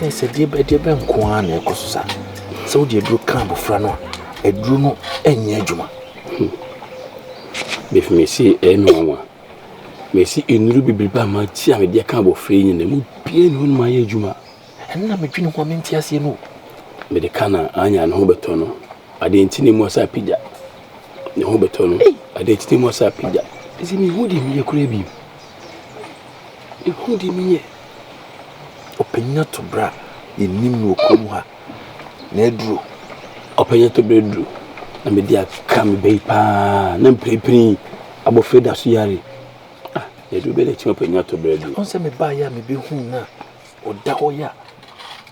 Na sɛ deɛ bɛ deɛ bɛ nko ara na ɛkɔ so saa. Sɛ wode aduro ka abɔfra no a, aduro no nyɛ adwuma. Hmm. Befi mesi ɛyɛ me nwanwa. Mesi nnuru bebrebe a mate a mede aka abɔfra yi nyinaa mu biara ni hɔ no mayɛ adwuma. Ɛno na medwene ho a mente aseɛ no. Mede ka na anya ne ho bɛtɔ no. Adeɛ nti ne mu asa apagya. Ne ho bɛtɔ no. Adeɛ nti ne mu asa apagya. Ɛsɛ mehu deɛ meyɛ koraa bio. Mehu deɛ meyɛ. Ɔpanyin ato bra a yɛnnim no wɔ kurom ha na aduro. Ɔpanyin ato bra aduro na mede aka me ba yi paa na mprempren abɔfra da so yare. Ah, na aduro bɛyɛ dɛ kyɛn ɔpanyin ato bra aduro. Ɔn sɛ mebaeɛ a mebɛhuu no a ɔda hɔ yi a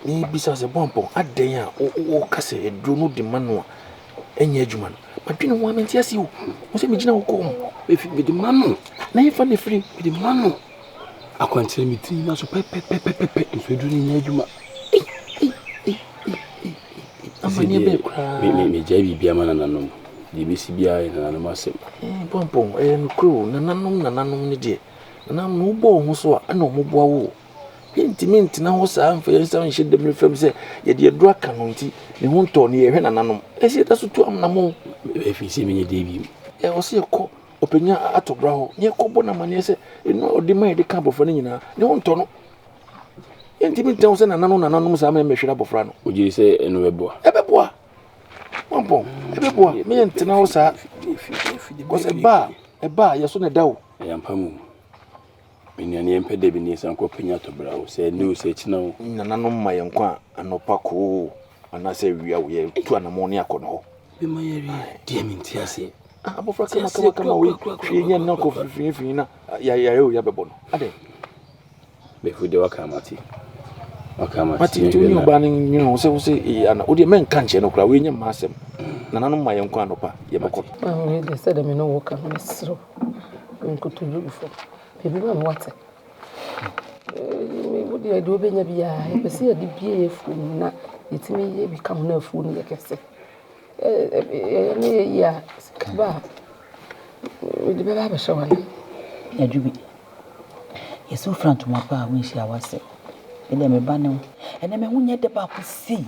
mebisa sɛ Boampɔn adɛn a woka sɛ aduro no de ma no a ɛnyɛ adwuma no. Madwene ho a mente aseɛ o. Wo sɛ megyina hɔ kɔɔ mu. Mede ma no. Na yɛfa no firi. Mede ma no. Akwankyerɛ me tiri na so pɛpɛpɛpɛpɛ nso aduru no nyɛ adwuma. Amanneɛ bɛɛ koraa. Megyae biribi ama nananom. Deɛ ɛbɛsi biara yɛ nananom asɛm. Pɔmpɔn, ɛyɛ nokorɛ o. Nananom nananom no deɛ, nananom no wobɔ wo ho so a, ɛna wɔboa wo o. Yɛntumi ntena hɔ saa mfa yɛn nsa nhyɛ dɛm fam sɛ yɛde aduru aka no nti ne ho ntɔɔ no yɛhwɛ nananom. Ɛsɛ yɛda so tu anammɔn. Ɛfiri sɛ menyɛ deɛ bi. Ɛwɔ sɛ yɛkɔ Ɔpanyin a atɔ bra hɔ na yɛkɔbɔ no amanneɛ sɛ nnuru a ɔde ma yɛde ka abɔfra no nyinaa, ne ho ntɔ no. Yɛntumi ntena hɔ sɛ nananom nananom saa ma yɛmmɛhwere abɔfra no. Wogye di sɛ ɛno bɛboa? Ɛbɛboa. Wampɔn, ɛbɛboa. Me yɛntena hɔ saa. Because ɛba a, ɛba a, yɛso na ɛda o. Ɛyɛ ampa mu. Me nua ne yɛmpɛ da bi ne yɛsan kɔ panyin atɔ bra o. Sɛ ɛnɛ o, sɛ ɛkyina o. Nananom ma yɛn nkwa anɔpa koo anaasɛ awia o, yɛtu anamɔn ne akɔ no hɔ. Bɛma yɛawie deɛ mente aseɛ. Ah, abɔfra kama kama kama wei hwee nyɛ no kɔ fifiri na yare o yɛbɛbɔ no adɛn. Bɛfu deɛ waka mate. Waka mate. Mate nti wo ne ɔbaa no nwene ho sɛ wo sɛ ee ana wo deɛ mɛnka nkyerɛ no koraa wei nyɛ mma asɛm. Nananom ma yɛnkɔ anɔpa yɛbɛkɔ. Maame wei deɛ sɛdeɛ me ne wo ka no mesrɛ wo nkotodwe gu fam biribi ma me wate wo deɛ deɛ wobɛnya biara yɛpɛ sɛ yɛde bie yɛ afuo mu na yɛtumi yɛ bi ka ho na afuo no yɛ kɛse Yɛyɛ ne yɛ yie a, sika ba a, mede bɛba abɛhyɛ w'anan. Adwo bi, yɛsɛ wofira ntoma pa a wonhyia w'ase. Me deɛ me ba ne wo. Ɛnɛ me ho nyɛ dɛ baako sei.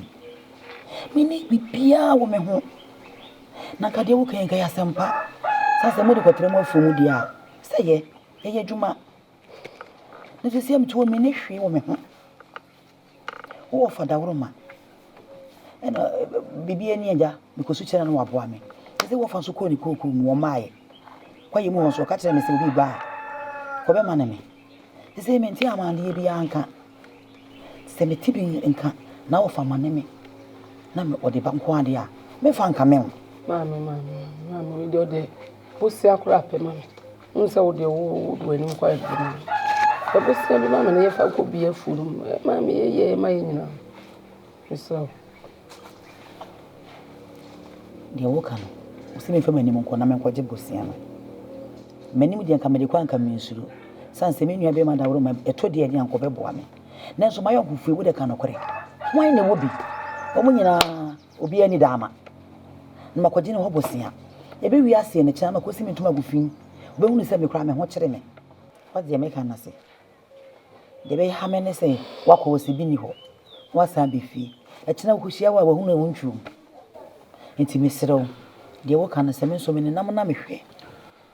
Menni biribiara wɔ me ho. Na nka deɛ woka yi nka yɛ asɛmpa. Sɛ sɛ mode kɔtra mu afuo mu deɛ a, sɛ yɛ, yɛyɛ adwuma. Na sɛ sɛ mete hɔ menni hwee wɔ me ho. Wowɔ fa dawuroma ɛna biribi ani agya mekɔ so kyerɛ no na waboa me. Sɛ wɔfa nso kɔɔ ne kookoo mu wɔmmaeɛ. Kwaeɛ mu hɔ nso ɔka kyerɛ me sɛ obi ba a kɔbɛma no me. Sɛ mente amanneɛ biara nka. Sɛ mete bi nka na wɔfa ma ne me na ɔde ba nko adeɛ a memfa nka me ho. Maame maame maame wei deɛ ɔde bosea koraa pɛ ma me. Wohu sɛ wo deɛ wode w'anim kɔ adwuma mu. Fa bosea bi ma me na yɛfa kɔ bi afuo no mu. Maame yɛyɛ ma yɛ nyinaa. Mesrɛ wo. Deɛ woka no, wo sɛ memfa m'anim nkɔ na menkɔgye bosea no. M'anim deɛ nka mede kɔ anka mensuro. Sane sɛ me nua bɛrima daworo ma ɛtɔ deɛ ɛde anka ɔbɛboa me. Nanso m'ayɔnkofoɔ yi, wo deɛ ka nokorɛ. Hwan na ɛwɔ bi? Wɔn nyinaa Obiara nni daama. Na makɔgye ne hɔ bosea. Yɛbɛwie aseɛ no, kyena makɔsi me ntoma agu fi. Wobɛhunu sɛ me koraa me ho kyere me. Woate deɛ meka no ase? Deɛ ɛbɛha me ne sɛ woakɔ hɔ sɛ bi nni hɔ, na woasan aba fie. Ɛkyena wokɔhyia wo a, wahunu a wontwiw. Enti mesrɛ wo, deɛ woka no, sɛ me nso menenam na mehwɛ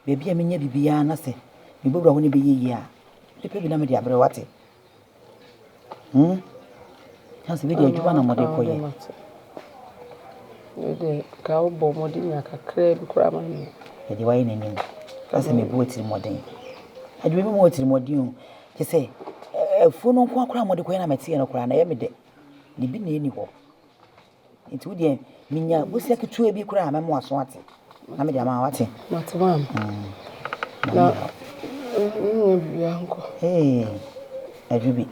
baabi a menya biribiara na sɛ mebɛwura hɔ na ɛbɛyɛ yie a, mɛpɛ bi na mede abrɛ wo, woate? Hmm? Na sɛ bi deɛ adwuma na mode kɔyɛ. Mede ka wobɔ mmɔden nya kakraa bi koraa ma me. Yɛde wayɛ n'anim. Ka sɛ mebu atirimmɔden. Adwuma bi mu atirimmɔden o. Kyɛ sɛ afuo no nko koraa mode kɔyɛ na meteɛ no koraa na ɛyɛ me dɛ. Ne bi na ɛni hɔ. Nti wo deɛ menya bosea ketewa bi koraa a mɛma w'aso ate na mede ama wo ate. Mate maame. Na menyɛ biribiara nkɔ. Ee, adwo bi.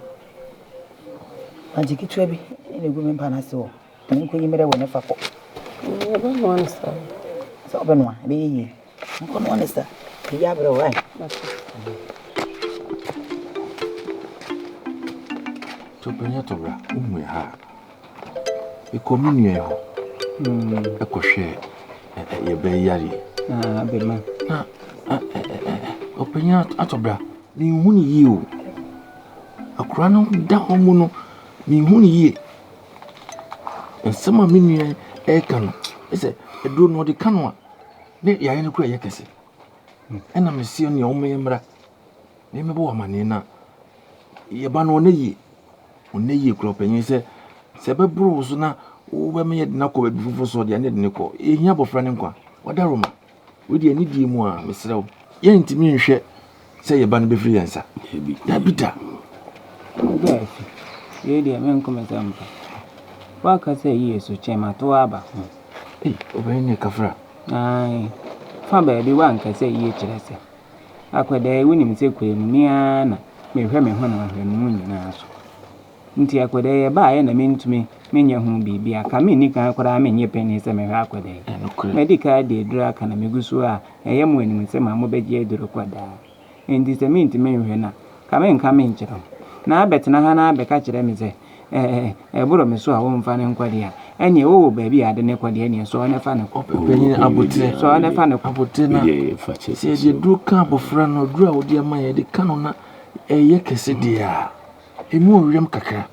Bankye ketewa bi na egu me mpa no ase hɔ. Menkɔyi mmerɛ wɔ ne fa kɔ. Yɛbɛnoa no saa. Sɛ wobɛnoa, ɛbɛyɛ yie. Nkɔnoa no saa. Biribi abrɛ wo ae. Mate. Tɔpɛnyɛ tɔbra, wohu ɛha a. Mekɔɔ me nua yi hɔ kɔhwɛɛ yɛn ba yi yareɛ. Na ɔpanin atɔ bra, menhu no yie o. Akwadaa no da hɔ mu no, Menhu no yie. Nsɛm a me nua reka no, sɛ aduro no ɔde ka no a, ne yareɛ no koraa yɛ kɛse. Ɛna mese nea ɔmmɛyɛ mmra na yɛmmɛbɔ wo amaneɛ na yɛba no ɔnnɛ yie. Ɔnnɛ yie koraa ɔpanyin sɛ sɛ ɛbɛboro wo so na wobɛma yɛde no akɔ baabi foforɔ so deɛ ne yɛde no kɔ. Yɛhia abɔfra no nkwa. Wadaroma. Wei deɛ anidie mu a mesrɛ wo. Yɛntumi nhwɛ sɛ yɛn ba no bɛfiri yɛn nsa. Dabi da. Agya Afi, wei deɛ menko me sɛ mpa. Woakasa yie so kyɛn mato aba ho. Ei, ɔbɛn ne kafra. Ae, fa baabi woankasa yie kyerɛ sɛ. Akwadaa yi wonim sɛ kura mu me ara na mehwɛ me ho na mahwɛ me mu nyinaa so. Nti akwadaa yi ɛbaeɛ na mentumi menyɛ ho biribi a, ka menni kan koraa menyɛ panin sɛ mehwɛ akwadaa yi. Madi kan de aduro aka na megu so a ɛyɛ mo anim sɛ ma mobɛgye aduro kɔ daa. Enti sɛ mentumi nhwɛ no a, ka menka menkyerɛ wo. Na abɛtena ha na abɛka kyerɛ me sɛ ɛɛ ɛboro me so a womfa no nkɔ deɛ a, ɛnneɛ wowɔ baabi a ade no kɔ deɛ ɛnneɛ sɔɔ na fa no kɔ. Ɔpanyin aboterɛ. Sɔɔ na fa no kɔ. Aboterɛ na sɛ yɛde aduro ka abɔfra no, aduro a wode ama yɛn yɛde ka no na ɛyɛ kɛse deɛ a, Emu ɔwerɛm kakra.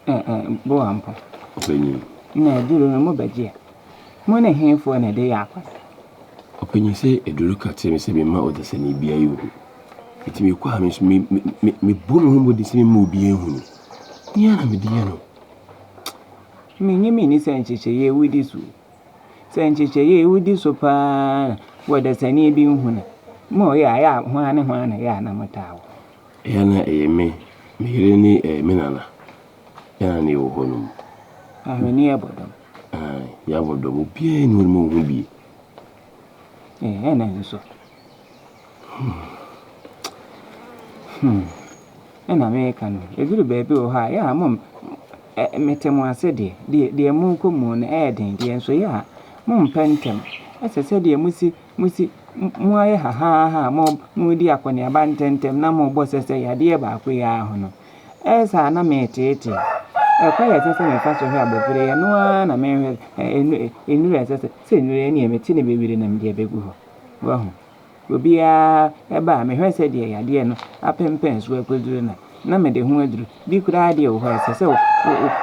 Eh eh, Boampɔ. Ɔpanyin. Na aduro no mobɛgye a, mo ne hefoɔ na ɛde yɛ akwasa? Ɔpanyin, sɛ aduro ka kyerɛ me sɛ memma ɔdasani biara nhu. Enti mekɔ a me nso me me me mebɔ me ho mmɔden sɛ memma obiara nhu no. Me ara na mede yɛ no. Minnye minni sɛ nhyehyɛeɛ yi wodi so o. Sɛ nhyehyɛeɛ yi wodi so paa na ɔdasani bi nhu no a, mo yɛ a, ɛyɛ a hwan ne hwan na ɛyɛ a na motaa wɔ? Ɛyɛ a na ɛyɛ me, me yere ne eh, me nana. Yɛn a na yɛwɔ hɔ no mu. Ahweneɛ bɔ dɔm. Ae, yɛabɔ dɔm. Obiara nni hɔ nom a ɔhu bi. Eh, ɛna nso. Hmm. Hmm. Ɛna meka no, ɛduru baabi wɔ hɔ a, yɛ a mo, mete mo ase deɛ, deɛ, deɛ morekɔ mu no ɛyɛ den deɛ, nso yɛ a mompɛ ntɛm. Ɛsɛ sɛ deɛ mosi Mosi, moayɛ hahaaha a moredi akɔneaba ntɛmntɛm na morebɔ sɛ sɛ yadeɛ baako yi ara ho no. Ɛyɛ saa a na mereteetee. Ɛkwan a ɛsɛ sɛ mefa so hwɛ abɔfra yi, ɛno ara na mehwɛ, nnuru a ɛsɛ sɛ, sɛ nnuru yi ɛnneɛ mete no bebree na mede abɛgu hɔ. Wahu? Obiara ba a, mehwɛ sɛdeɛ yadeɛ no apempɛn so akɔduru no a, na mede ho aduru. Bi koraa deɛ wɔ hɔ a, ɛsɛ sɛ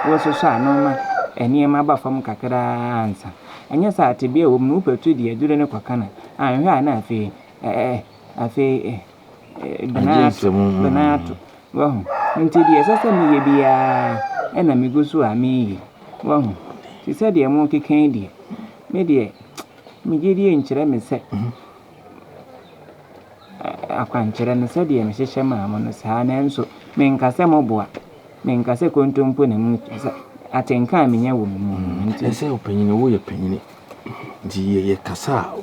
wososɔ ano ma nneɛma ba fam kakra ara ansa. Anyɛ saa a, tebea a ɛwɔ mu no, wopatu de aduru no kɔka no a, anhwɛ a na afei, afei bena ato, bena ato. Wahu? Nti deɛ ɛsɛ sɛ meyɛ biara na megu so a mereyɛ. Wahu? Te sɛ deɛ morekeka yi deɛ, me deɛ, me gyedie nkyerɛ me sɛ akwankyerɛ no sɛdeɛ mehyehyɛ maa mo no saa, nanso menka sɛ moboa, menka sɛ kontompo na mu sɛ atenka a menya wɔ me mu no nti. Ɛsɛ ɔpanyin, woyɛ panyini nti yɛ kasa a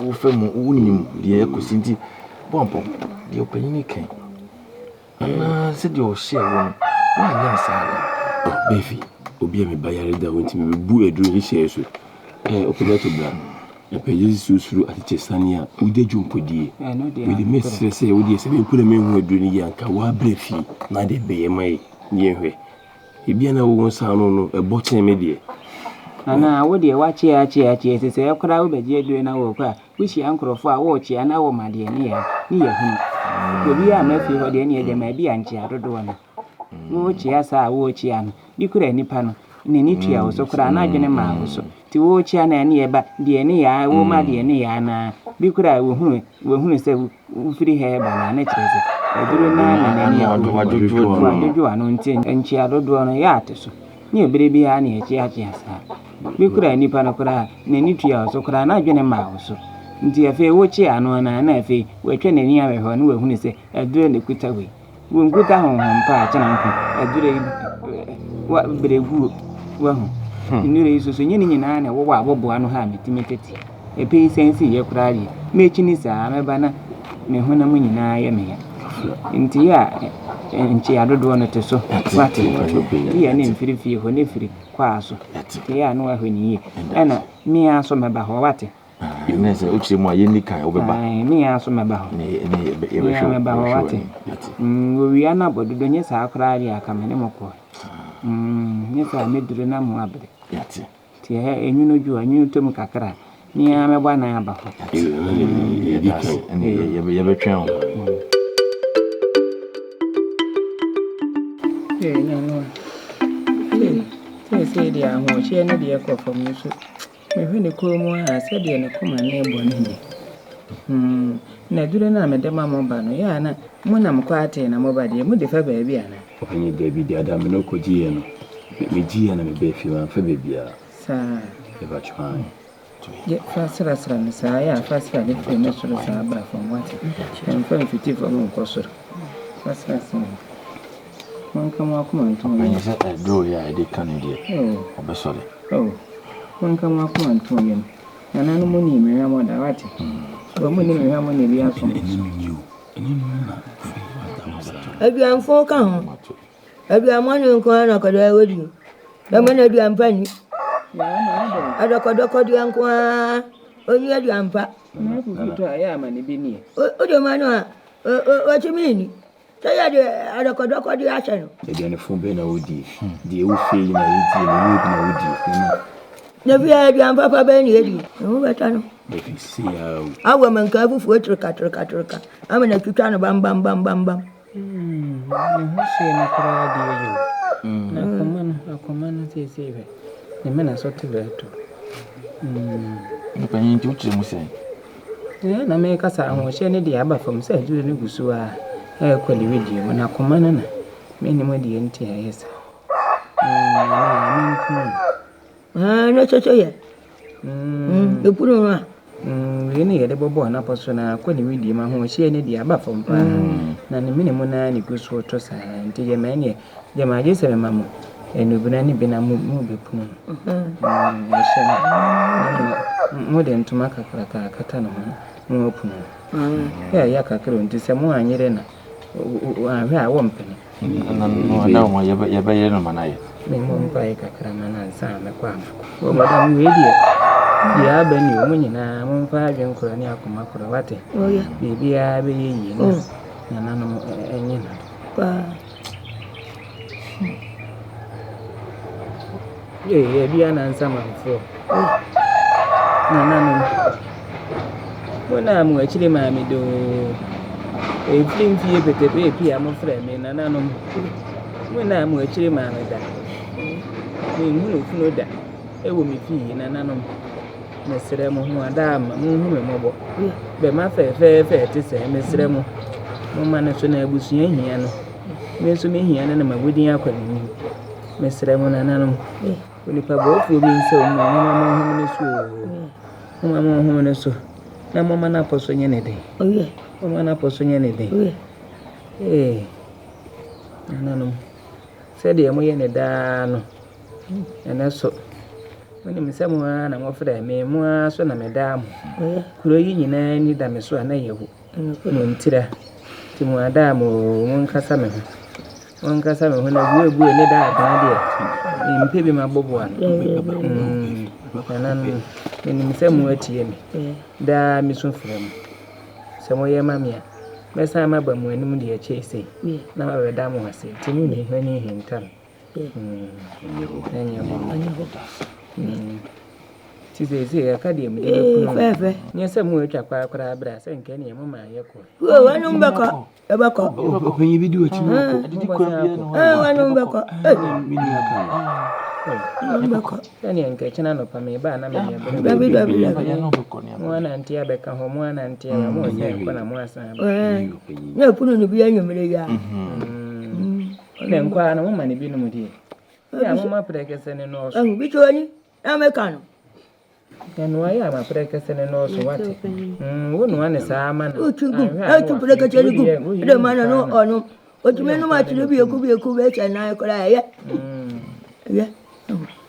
wofa mu wonim deɛ ɛkɔsi nti bɔ mpɔ deɛ ɔpanyin kan. Anaa sɛdeɛ ɔhyɛɛ wo no, woanyɛ no saa anaa? Oh, Befi, obi a me ba yare da hɔ nti mebebu aduru nhyehyɛe so. Eh, Ɔpɛgya bra. Ɛpɛgya sisi soro atɛkyɛ sane a wogya dwumpɔdie. Mede mesrɛ sɛ wodeɛ sɛ me mpo na menhu aduru no yie anka woabrɛ fie na ade bɛyɛ ma yɛ ne yɛnhwɛ. Ebia na wo nsa ano no ɛbɔ kyɛn me deɛ. Anaa wo deɛ woakyea akyea akyea sesɛɛ koraa wobɛgye aduro na worekɔ a Wohyia nkorɔfoɔ a wɔrekyea na wɔma deɛ ne yɛ ne yɛ hunu. Obiara mma fie hɔ deɛ ne yɛ gyama bi a nkyea dodoɔ no. Worekyea saa a worekyea no, bi koraa nipa no n'ani tua wo so koraa n'adwene mmaa wo so. Nti worekyea no a ne yɛ ba deɛ ne yɛ a woma deɛ ne yɛ anaa. Bi koraa wɔhunu wɔhunu sɛ wofiri ha reba no a ne kyerɛ sɛ aduro no ara na n'ani abu. Wadwodwo ano nti nkyea dodoɔ no yɛ ate so. Ne ɛberɛ biara na yɛkyeakyea saa. Bi koraa nipa no koraa n'ani tua wo so koraa n'adwene mmaa wo so. Nti afei wokyea no anaa na afei watwa n'ani ahwɛ hɔ na wahunu sɛ aduro na ɛkuta wei. Wonkuta honhom pa a kyena nko aduro yi wa berɛguo wahu. Nnuro yi soso nyɛ ne nyinaa na ɛwɔ wɔ aboboa no ha a metumi tete. Ɛpɛ yi sɛn si yɛ koraa deɛ mɛkyini saa mɛba na me honam nyinaa yɛ me ya. Nti yɛ a nkyea dodoɔ no te so wate. Yɛ ne mfiri fie hɔ ne firi kwaa so. Nti yɛ a na wahwɛ ne yie. Ɛna me ara so mɛba hɔ wate. Ɛnɛ sɛ wokyerɛ mu a yɛnni kan wobɛba. Me ara so mɛba hɔ. Me ara mɛba hɔ wate. Wɔwia no abɔ dodo nyɛ saa koraa deɛ aka me ne mo kɔɛ. Nyɛ saa mɛduru na mo abrɛ. Nti ɛhɛ enwunu dwo a, enwunu tɔ mu kakra a, me ara mɛbɔ anan aba hɔ. Yɛbɛtwɛn wo. Ee, Nanoa. Seesei deɛ ahoɔhyeɛ no deɛ kɔ fam nso mehwɛ ne kɔn mu a sɛdeɛ ne koma no rebɔ no nie. Hmm, na aduro no a mede ma mo ba no, yɛ a na monam kɔ atee na moba deɛ, mode fa baabi anaa? Ɔpanyin, dabi, deɛ ada me ne wo kɔgyeeɛ no, megyeeɛ na mebaa fie, mamfa baabiara. Saa. Mepakyɛw, aane. Yɛ fa srasra no saa, yɛ a fa sra no firi ne soro saa bra fam, wate? Mfa mfiti fam nkɔ soro. Fa srasra no. Monka mo akoma nto mo yam. Ɔpanyin sɛ aduro yi a yɛde ka no deɛ, ɔbɛsɔre. Oh, monka mo akoma nto mo yam. Nananom nni me hwammɔ da, wate? Wɔn nni me hwammɔ na ebi aso me so. Aduanfo ka ho. Aduammɔne nko ara na akwadaa wɔ di. Bɛma no aduan pa nni. Adɔkɔdɔkɔdeɛ nko ara, ɔnni aduan pa. Wode ma no a, ɔtumi nni. Sɛ yɛde adɔkɔdɔkɔdeɛ ahyɛ no. Aduane fo bɛn na wodie? Deɛ ɛwɔ fie yi na yɛdie na ɛnyɛ bi na wodie. Nana. Na fie aduan papa bɛn na yɛdie? Ne ho bɛtɔ no. Dabi sei ara o. Awɔ mankaa fufuo tirika tirika tirika ama no atwitwa no bam bam bam bam bam. Ne ho hyeɛ no koraa deɛ yɛ o. Na akoma no, akoma no seesei hwɛ, ne mena so te bɛɛto. Me panyin nti wokyerɛ mu sɛn? Ɛɛ na meka sɛ ahoɔhyɛ no deɛ aba fam sɛ aduro no gu so a ɛrekɔ ne wedeɛ mu na akoma no na mennim deɛ nti a ɛyɛ saa. Mm, menkum no. Ah, na ɛsɛ sɛ yɛ. Mm, ɛpunu no a. Mm, wei ne yɛde bɔbɔ anapɔ so na akɔ ne wedeɛ mu ahoɔhyɛ no deɛ aba fam paa. Na ne mene mu naa ne gu so tɔ saa nti gyama ɛneɛ gyama agye sɛ mema mo anubena ne bi na mo mo bɛpunu no. Mm, ɛhyɛ no na mo mode ntoma kakraka akata ne ho na moapunu no. Ɛyɛ ya kakra o nti sɛ mo anyere na anhwɛ a wɔmpene. Yɛbɛyere no ma no ayɛ. Memmɔ mpaeɛ kakra ma no ansa na mɛkɔ a makɔ. Oh madam wei deɛ deɛ aba ni o mo nyinaa momfa adwene korɔ ne akoma korɔ wate. Biribiara bɛyɛ yie na nananom ɛnyɛ no. Ee, ebi anansamanfoɔ. Nananom, mo na mo akyiri maa me doo. Ɛfiri mfie petepeepi a mofrɛ me nananom, mo na mo akyiri maa me da. Menhunu funu da ɛwɔ me fie nananom. Mesrɛ mo, mo adaama, monhu me mmɔbɔ. Bɛma fɛɛfɛɛfɛ te sɛɛ, mesrɛ mo, momma no so na abusua hia no. Me nso mehia no na m'abodin akɔ n'anim. Mesrɛ mo nananom, onipa bɔɔfoɔ bi nsa mu, momma mo nhome no so oo. Momma mo nhome no so, na momma n'apɔ so nyɛ ne den. Momma n'apɔ so nyɛ ne den. Ee, nananom, sɛdeɛ moyɛ no daa no, ɛnɛ so, monim sɛ mo ara na mofrɛɛ me, mo ara so na medaa mo. Kuro yi nyinaa ani da me so a na yɛawu. Mo ntira, nti mo adaa mo oo, monkasa me ho. Monkasa me ho na buebue ne daadaa deɛ, mempɛ bi maboboa no. Mm, nananom, menim sɛ moatie me. Daa mesu frɛ mo. Sɛ moyɛ ma me a, mɛsan maba mo anim deɛ ɛkyɛe sei, na mabɛda mo ase. Nti monni m'ani nhinta me. Mm, ɛnyɛ hɔ. Mm. Nti seesei ɛka deɛ mede bɛkunu mo. Fɛɛfɛ. Nyɛ sɛ moatwa kwaa koraa berɛ a sɛ nka ɛneɛ moma yɛkɔ. Wo wɔnom bɛkɔ ɛbɛkɔ. Ɔpanyin bi di w'akyi na ɔkɔ. Adidi kwan biara ni hɔ. Ɛɛ wɔnom bɛkɔ. Me nua ka no. Wɔnom bɛkɔ. Sɛdeɛ nka ɛkyena anɔpa meba a na mede abrɛ mo. Dabi dabi dabi. Mo anante abɛka hɔ, mo anante aba, mo san kɔ na mo asan aba. Ɛɛ na ekunu no bi anwummerɛ yi a. Na nkwaa no moma no binom deɛ. Yɛ a moma prɛkɛsɛ no nnɔɔso. Ɛhu bi to ani. Na meka no. Ɛnoa yɛ ama prɛkɛsɛ no nnɔɔso wate. Mm, wo noa ne saa ama no. Wotu gum, ɛtu prɛkɛsɛ no gum, ɛde ma no no ɔnom. Otumi nom akyere biako biako bɛyɛ sɛ nan koraa ɛyɛ. Ɛyɛ.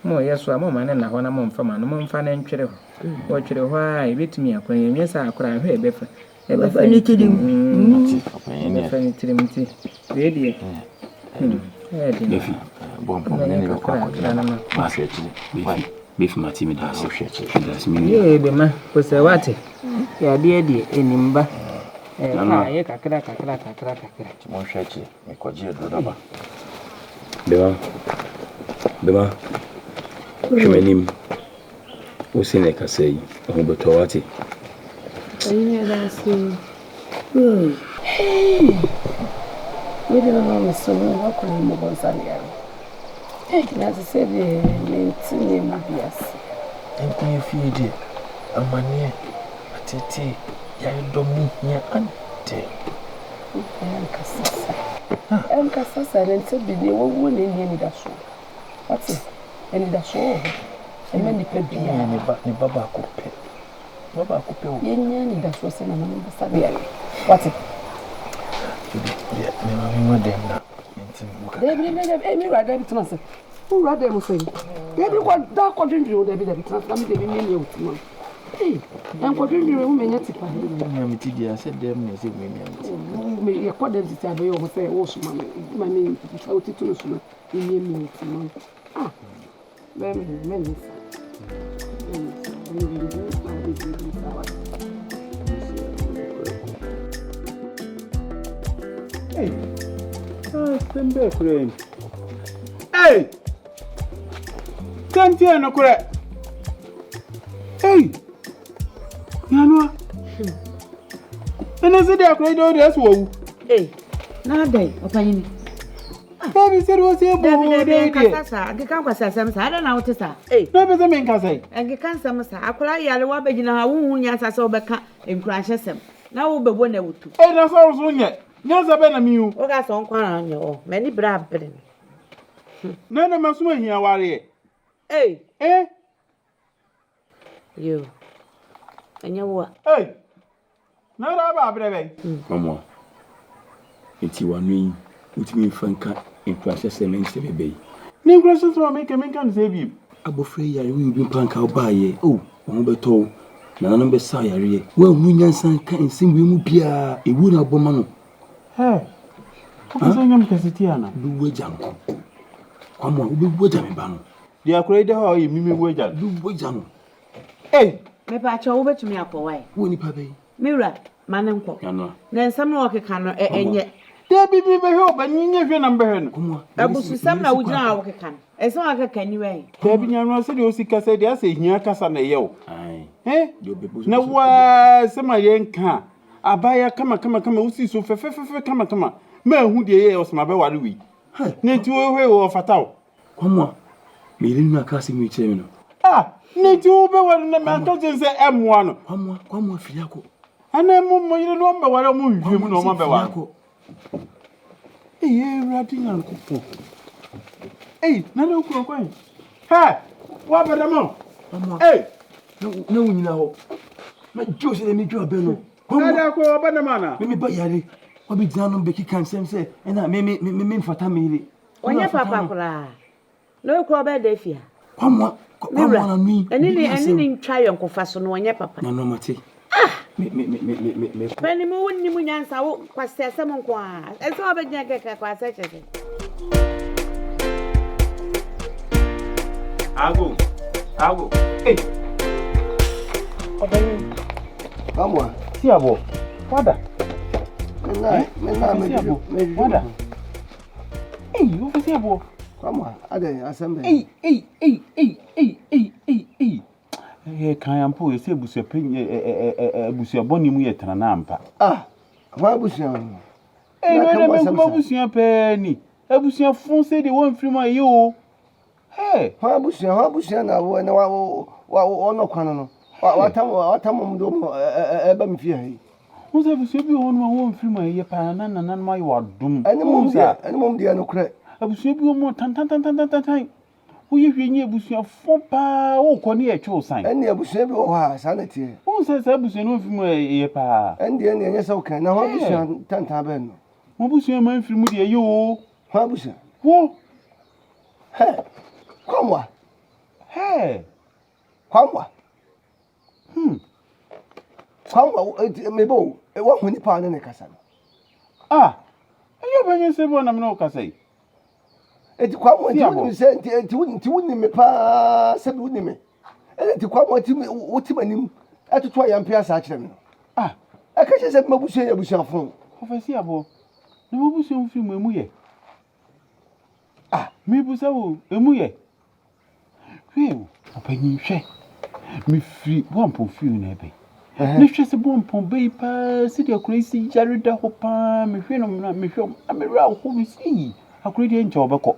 Mo yɛ so a mo ma no nna hɔ na mo mfa ma no, mo mfa no ntwere hɔ. Wɔtwere hɔ a ebetumi akɔ ɛnyɛ saa koraa hwɛ ɛbɛfa. Ɛbɛfa ne tirim. Ɛbɛfa ne tirim nti wei deɛ ɛyɛ den. Befi. Bɛyɛ kakra kakra na makɔ. Befi. Befi mate me da ase. Meda ase me nua. Yee bema kosɛ wate. Yadeɛ deɛ ɛnim ba. Ɛka ayɛ kakra kakra kakra kakra. Monhwɛ akyire mekɔgye aduro no aba. Bema. Bema. Hwɛ m'anim. Wo se na ɛkasa yi, wo ho bɛtɔ wo ate. Ayi yɛda ase o. Hey! Wei de bɛma me so no, wakɔ ne mmɔbɔ nsa ne yare. Nanso sɛdeɛ mente nneɛma bi ase. Nko yɛ fie deɛ, amaneɛ, ateetee, yaredɔm ne hia ade. Ɛnkasa saa. Ɛnkasa saa na nsɛ bi deɛ wawuo na ɛnni anidasoɔ. Wate? Anidasoɔ wɔ hɔ. Ɛma nipa biara. Ne ba, ne ba baako pɛ. Ne ba baako pɛ o. Yɛnya anidasoɔ sɛ nananom bɛsa de ayɛ. Wate? Ebi deɛ, me ma me ma dɛm na. Dabi dabi dabi eh me wura dabi tena ase. Wo wura dɛm sɛ yi. Dabi kɔ da kɔ dwendwen wo dabi dabi tena ase na me deɛ me mie mie wo ti ma. Ei ɛnkɔ dwendwen wo menya ti pa. Mia me ti deɛ sɛ dɛm na ɛsɛ mia me ti. Me yɛ kɔ dɛm sisi abɛyɛ wo sɛ wo soma me ma me fa wo ti to no so na me mie mie wo ti ma. Ah. Hey, asɛm bɛɛ koraa ni. Hey! Sɛm tiɛ no korɛ. Hey! Nanoa. Ɛnɛ sɛ deɛ akora yi deɛ ɔde ɛso wawu. Hey, na adɛn ɔpanyini? Dabi sɛ deɛ ɔsɛ bɔ Dabi hɔ dabi dɛ deɛ. nkasa saa nkeka nkwasi asɛm saa adɛn na wote saa. Na ɔpɛ sɛ menkasa yi. Nkeka nsɛm saa akwadaa yare wabɛgyina ha wonhu nyansa sɛ wobɛka nkuranhyɛsɛm na wobɛbɔ na awutu. Ei na sɛ wo so nyɛ nyansa bɛn na mehu. Woka sɛ wo nko ara na wonyɛ ɔ m'ani bere abere me. Na ɛnɛ masom ahia awareɛ. Ei. Eh. Yoo ɛnyɛ wo a. Ei Na ɛda aba aberɛ bɛn? Kwamoa, enti w'ano yi wotumi mfa nka nkuranhyɛsɛm nkyerɛ me bɛ yi? Ne nkuranhyɛsɛm a meka menka no sɛɛ bio. Abɔfra yi yare woyɛ obi mpo anka wobaayɛ oh wo ho bɛtɔ wo, nananom bɛsa wo yareɛ. Woanhunu nyansa nka nsɛm wei mu biara, ewuo na wobɔ ma no. Hɛ! Wopɛ sɛ wonya me kɛse ti anaa? Wobɛwu agya no. Kwamoa, wobɛwu agya me ba no. Deɛ akora yi da hɔ a ɔyɛ me mɛwu agya no. Wobɛwu agya no. Ei! Mepaakyɛw, wobɛtumi akɔ wae? Wo nipa bɛn? Me wura, ma no nkɔ. Nana. Na nsɛm na ɔkeka no, ɛ, ɛnyɛ. Dabi, mebɛhwɛ ɔba no, nyɛ hwɛ na mebɛhwɛ no. Abususɛm na wogyina hɔ a wokeka no. Nsɛm a wokeka nni wɛn? Dabi, Nyanwa, sɛdeɛ wosi kasa yi deɛ, asɛ hia kasa na ɛyɛ wo. Ae. Eh? Deɛ ɔbɛbɔ Na wo ara nsɛm a yɛnka a, abaayewa kama kama kama, wosi so fɛfɛfɛfɛ kama kama, manhu deɛ ɛyɛ ɔsɛ mabɛware wei. Na nti wohwɛ wei, ɔfata wo. Kwamua, me yere no na aka asɛm yi kyerɛ me no. Ah, ne nti wobɛware no na maka kyerɛ sɛ ɛmmoa no. Kwamua, Kwamua firi akɔ. Ɛnna mo mo yere no ɔmbɛware ɔmo nhwehwɛ mu na ɔmo abɛware. Eyi Awurade Nyankopɔn. Eyi, na ne okuro kwan. Hɛ, wabɛda ma. Kwamua. Ei. Na wo nyina hɔ. Ma gye sɛ me dwa bɛ no. Kwamua. Ɛda kɔ wabɛda ma na. Me me ba yare. Wabɛgyina no bɛkeka nsɛm sɛ ɛna me me me me mfata me yere. Ɔnyɛ papa koraa. Na ɔyɛ koraa ɔbɛyɛ dɛ afi ha. Kwamoa Me wura, kwamoa na nui. ɛne ne ɛne ne ntwa ayɔnkofa so no ɔnyɛ papa. Na nɔmate. Ah! Me me me me me me. Pɛni mu wo nim nyansa wo kwasi asɛm nko ara. Ɛsɛ wabɛgyina kɛkɛ kwasi kyɛ sɛ. Ago, ago, hey. Ɔbɛn. Kwamoa. Si abo. Wada. Me na me na me me. Wada. Ei, wo fisi aboɔ. Kwamua, adɛn asɛm bɛn? Ei, ei, ei, ei, ei, ei, ei, ei. Ɛyɛ kan ampa o, yɛsɛ abusua pɛ abusua bɔne mu yɛ tena na ampa. Ah, hwan abusua no? Ei, na ɛdɛ me nkuma abusua pɛɛ ni. Abusua fun sɛ deɛ wɔmfiri mu ayɛ o. Hey. Hwan abusua, hwan abusua na wo na wa wa wɔnɔ kwan no. Watam watam wɔn de wɔn ɛba me fie ha yi. Wo sɛ abusua bi wɔ hɔ nom a wɔmfiri mu a ɛyɛ paa na nananom ayɛ wɔ adom. Ɛne mom deɛ, ɛne mom deɛ nokorɛ. Abusua bi wɔ mu a tantantantantantan. Woyɛ hwɛ nyɛ abusuafo paa wokɔ ne yɛtwe wo san. Ɛne abusua bi wɔ hɔ a saa na ɛteɛ. Wohu sɛ saa abusua no wɔmfiri mu a ɛyɛ paa. Ɛne deɛ ɛne ɛnyɛ sɛ wokan na hɔ abusua tantan bɛn no. Mo abusua ma mfiri mu deɛ ɛyɛ o. Hɔ abusua. Wo. Hɛ! Kwamwa. Hɛ! Kwamwa. Hmm. Kwamwa, mebe o, wahu nipa a ne ne kasa no. Ah, ɛnyɛ ɔbɛnyɛ sɛ bi ɔnam ne wo kasa yi. Eti Kwamwa, nti wonim sɛ, nti, nti, nti wonim me paa sɛ bi wonim me. Ɛna nti Kwamwa, nti wote m'anim ɛtoto ayampe asa akyerɛ me no. Ah. Ɛka kyerɛ sɛ m'abusua yɛ abusuafo. Ɔfɛsi aboɔ, na m'abusua ho firi mu emu yɛ. Ah. Mebisa wo, emu yɛ. Hwɛ o, ɔpanyin hwɛ. Mefiri Boampɔn fie na ɛbɛ. Na hwɛ sɛ Boampɔn bɛ yi paa sɛdeɛ akora yi si yare da hɔ paa. Mehwɛ no na mehwɛ na me werɛ aho me sɛ yi akora yi deɛ nkyɛ ɔbɛkɔ.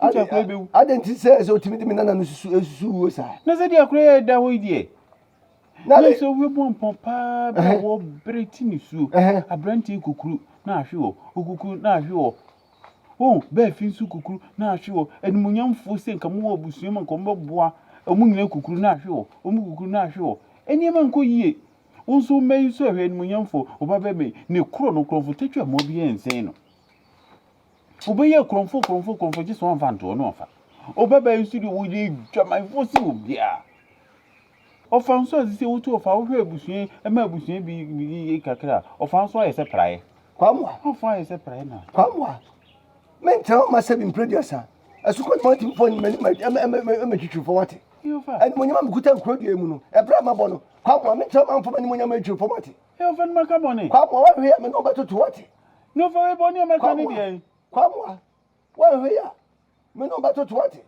Nti akora yi bɛwu. Adɛn nti sɛ sɛ otumi de me nana no susu susu wuo saa? Na sɛdeɛ akora yi a ɛda hɔ yi deɛ, Na na sɛ wobɛbɔ mpɔn paa berɛ a wɔbrɛ ti ne suo, aberanteɛ kukuru na ahwe hɔ, okukuru na ahwe hɔ. Wohu, bɛɛfi nso kukuru na ahwe hɔ. Animuonyamfoɔ sɛ nka mowɔ abusua mu a nka wɔbɛboa, wɔn nyinaa kukuru na ahwe hɔ, wɔn kukuru na ahwe hɔ. Nneɛma nkɔ yie. Wo nso wo mma yi nso ɛhwɛ animuonyamfoɔ, wo ba bɛrima yi, ne korɔ no korɔmfo tɛtwi amoa biara nsen no. Wobɛyɛ korɔmfo korɔmfo korɔmfo gye sɛ wɔamfa ntoɔ no ɔfa. Wo babaa yi nso deɛ wɔyɛ adwamanfoɔ sen obiara. Ɔfa nso a sisi wotu ɔfa wohwɛ abusua yi ɛma abusua bi bi kakra a ɔfa nso ayɛ sɛ praeɛ. Kwamoa. Ɔfa ayɛ sɛ praeɛ na. Kwamoa. Mentena hɔ ma sɛ bi mpere duasa. Asukɔ ne wɔn fɔ m'anim ɛmɛtwitwi fam ate. Animonyam a mekuta nkuro dua mu no, ɛberɛ a mabɔ no, Kwamoa, mentena hɔ ma mfa m'animonyam atwitwi fam ate. Ɔfa no maka bɔne. Kwamoa, woahwɛ a me ne wo bɛtoto ate. Na ɔfa wei bɔne a maka ne deɛ. Kwamoa, woahwɛ a me ne wo bɛtoto ate.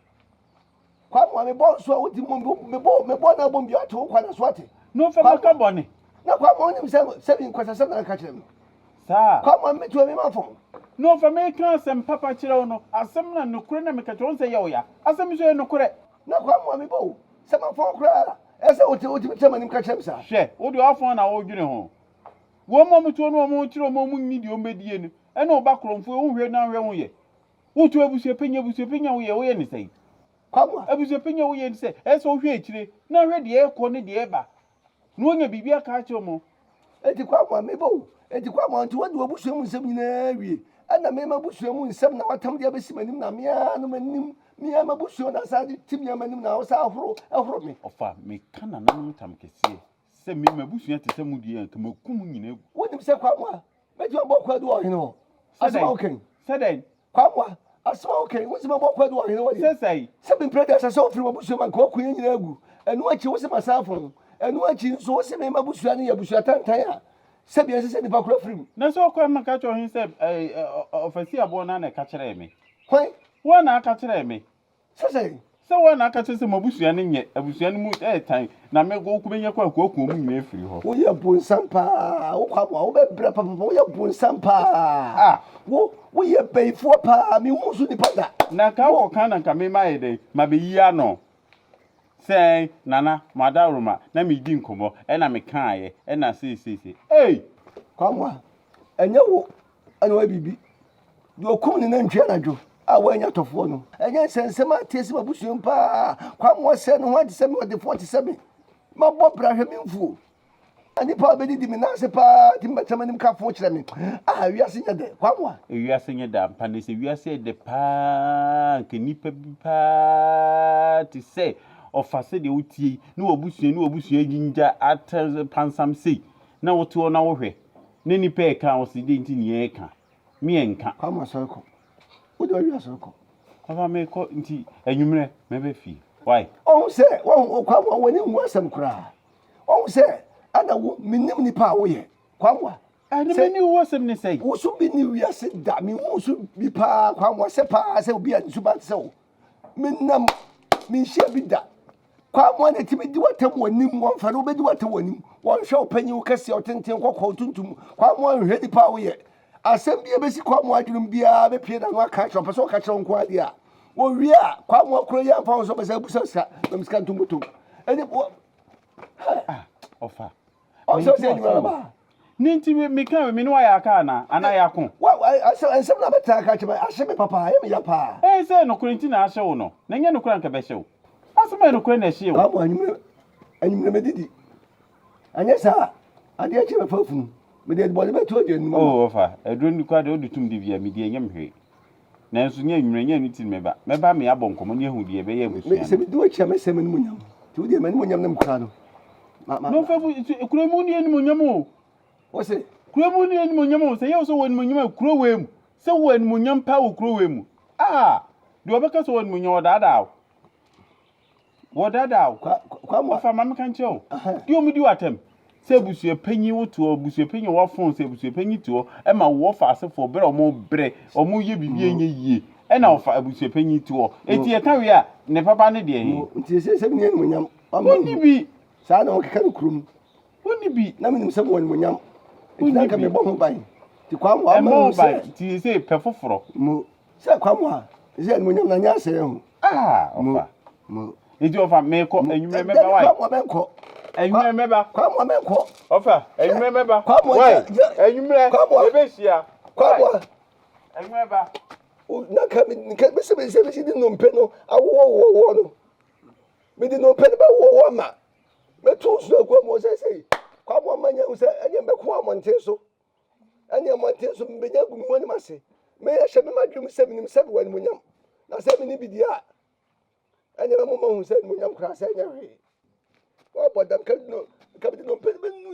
Kwamoa, mebɔ nso a wodi mu, mebɔ mebɔ na abom bi ate wo kwan so ate. Na ɔfa maka bɔne. Na Kwamoa wonim sɛ sɛ bi nkwasasɛm na nka kyerɛ me. Saa. Kwamoa metua me ma fam. Na ɔfa meka asɛm papa kyerɛ wo no, asɛm na nokorɛ na meka kyerɛ wo sɛ yɛ wo ya. Asɛm nso yɛ nokorɛ. Na Kwamoa mebɔ wo sɛ mafɔn koraa ɛsɛ wote wotumi kyerɛ m'anim ka kyerɛ me saa. Hwɛ, wo deɛ wafɔn na wodwene ho. Wɔn a wɔtoɔ no wɔn kyerɛ wɔn a wɔnni deɛ wɔbɛdie no, ɛne ɔba korɔmfoɔ yi, wonhwɛ na wohwɛ ho yɛ. Woto abusuapanyin, abusuapanyin a woyɛ, woyɛ ne sɛn? Kwamua. Abusuapanyin a woyɛ ne sɛ, ɛsɛ sɛ wohwɛ akyire na hwɛ deɛ ɛrekɔ ne deɛ ɛreba, na wonya biribi aka akyerɛ wɔn. Enti Kwamua, meba o, enti Kwamua, nti woadi w'abusua mu nsɛm nyinaa awie, ɛna me m'abusua mu nsɛm na woatam de abɛsi m'anim na me ara no m'anim, me ara m'abusua na asan de te me ara m'anim na wosan ahoro, horo me. Ɔfa, meka nananom ntam kɛseɛ sɛ me m'abusua te sɛ mo deɛ a, anka maku mo nyinaa agu. Wonim sɛ Kwamua, Mɛtumi abɔ kwaadu wɔ ɔhene hɔ. Asɛm a woka yi. Sɛ dɛn? Kwamoa, asɛm a woka yi, wose mɛbɔ kwaadu wɔ ɔhene hɔ deɛ. Sɛ sɛn? Sɛ mempere deɛ ɛsɛ sɛ wofiri m'abusua mu anka woaku yɛn nyinaa agu. Ɛno akyi wose masan afɔn. Ɛno akyi nso wose me m'abusua no yɛ abusua tantan a sɛbi ɛnsɛ sɛ nnipa kora firi mu. Na sɛ ɔkɔe ma ka kyerɛ ɔhene sɛ, Ɔfasi aboɔ no ara na ɛka kyerɛɛ me. Hwan? Wo ara na aka kyerɛɛ me. Sɛ sɛn? Sɛ woa na aka kyerɛ sɛ mo abusua no nyɛ, abusua no mu yɛ tan, na me wo bɛnya kwan akuaku wɔn nyinaa afiri hɔ. Woyɛ bonsam paa, wo Kwamoa, wobɛbrɛ papapa, woyɛ bonsam paa. Ah! Wo, woyɛ bayifoɔ paa, menhuu so nipa da. Na nka wokɔka na nka me mayɛ dɛn, mabɛyi ano. Sɛ Nana, mo adaworoma, na meredi nkɔmmɔ, ɛna mekaaeɛ, ɛna sei sei sei. Ei! Kwamoa, ɛnyɛ wo ɛna wayɛ biribi. Deɛ ɔkum ne nantwie anadwo a wannya atɔfoɔ no. Ɛnyɛ nsɛnsɛm a ateɛ si m'abusua mu paa. Kwame ɔsɛe ne ho ade sɛ me, ɔdefoɔ te sɛ me. Mabɔ bra hwɛ me mfuo. Nnipa a wɔbɛdidi me nan ase paa tumi bɛtena m'anim ka fo kyerɛ me. Ah, wiase nyɛ dɛ. Kwame a. Wiase nyɛ dɛ ampa na sɛ wiase yɛ dɛ paa anka nnipa bi paa te sɛ ɔfa sɛdeɛ wotie yi ne w'abusua ne w'abusua agyingya atɛ pansam sei na wote hɔ na wohwɛ na nnipa ɛka a wɔse dɛn nti ne yɛreka me ɛnka. Kwame asɔre kɔ. Wo deɛ ɔwe asɔre kɔ. Papa mekɔ nti anwummerɛ mɛbɛ fie. Why? Ɔhu sɛ wahu Kwame w'ani nwu asɛm koraa. Ɔhu sɛ ɛna wo menim nipa a woyɛ. Kwame. Ɛne m'ani wu asɛm ne sɛn? Wo so bi ne wiase da mehu so bi paa Kwame sɛ paa sɛ obi a ne suban te sɛ wo. Menam menhyia bi da. Kwamoa na ɛtumi di w'atam w'anim, wɔmfa no wobɛdi w'atam w'anim, wɔnhwɛ wo panyin, wo kɛseɛ, wo tenten, kɔkɔɔ, wo tuntum. Kwamoa nhwɛ nipa a woyɛ. Asɛm bi a ɛbɛsi Kwamoa adwenem biara bɛpie n'ano aka akyerɛ, ɔpɛ sɛ ɔka kyerɛ wo nko adeɛ a. Wɔwie a, Kwamoa kuro yi amfa wo sɛ ɔbɛsɛ abusa sika, mam sika ntom bɔtɔm. Ɛne, wɔ, Ah, ɔfa. Ɔsɛ sɛ adwuma no ba. Ne nti me ka me ne wayɛ aka ana ana yɛako. Wa wa asɛm nsɛm na bɛtaa aka kyerɛ me ahye me papa ayɛ me ya paa. Ɛɛ sɛ nokorɛ nti na ahye wo no na ɛnyɛ nokorɛ anka bɛhye wo. Asɛm a ɛyɛ nokorɛ na ɛhye wo. Kwamo anwummerɛ anwummerɛ mɛdidi anyɛ saa a adeɛ kye bɛfa afunu mede adubɔne bɛto aduane no mu ama. Oh ɔfa aduro no koraa deɛ wode tom de bi a medi ɛnyɛ me hwee. Nanso nyɛ anwummerɛ nyɛ ɛno nti na mɛba. Mɛba ama yɛabɔ nkɔmmɔ na yɛahu deɛ ɛbɛyɛ abusua no. Sɛ medi w'akyi a mɛsɛe m'animuonyam nti wo deɛ m'animuonyam na mekura no. Ma ma. Momfa bu kuro mu ni animuonyam o. Wose. Kuro mu ni animuonyam o. Sɛ yɛ wo sɛ wɔ animuonyam a kuro wei mu. Sɛ wɔ animuonyam paa wɔ kuro wei mu. Ah! Deɛ ɔbɛka sɛ wɔ animuonyam ɔdaadaa wo. Wɔdaadaa wo. Ɔfa ma meka nkyerɛ wo. Deɛ wɔn di w'atɛm. Sɛ abusua panyin wo toɔ, abusua panyin wafon sɛ abusua panyin te hɔ ɛma wo wɔfa asefoɔ berɛ a wɔn brɛ, wɔn yɛ biribi ɛnyɛ yie ɛna ɔfa abusua panyin te hɔ. Eti yɛka wie a, ne papa ne deɛ he? Nti sɛ sɛ menni animuonyam. Wonni bi. Saa na wɔkeka no kurom. Wonni bi. Na menim sɛ mewɔ animuonyam. Nti na nka mebɔ ho ban. Nti Kwame wama Ɛmmɔ ho hu ban. sɛ. Nti sɛ pɛ foforɔ. Mo sɛ Kwame a. Sɛ animuonyam na nyɛ asɛe ho. Ah, ɔfa. Nti ɔfa mekɔ anwummerɛ mɛba wae. Kwamua mɛnkɔ. Anwummerɛ mɛba. Kwamua mɛnkɔ. Ɔfa anwummerɛ mɛba. Kwamua wae. Anwummerɛ yɛbɛhyia. Kwamua. Anwummerɛ ba. Na ka mi ka mi sɛ mi sɛ mi si di nnompe no awowɔwowɔ no. Mi di nnompe no bɛwowɔ ma. Mɛto nsuo agu amu sɛ sɛ kwamua ma nya sɛ ɛnyɛ mbɛko amɔnten so. Ɛne mmɔnten so mebɛnya agu me ho anim ase. Meyɛ hyɛ me madwene mu sɛ menim sɛ mewɔ animuonyam, na sɛ menni bi deɛ a, ɛne mɛma mahu sɛ animuonyam koraa sɛ ɛnyɛ hwee. Wɔabɔ dam ka no ka mede nnompe no bɛnu.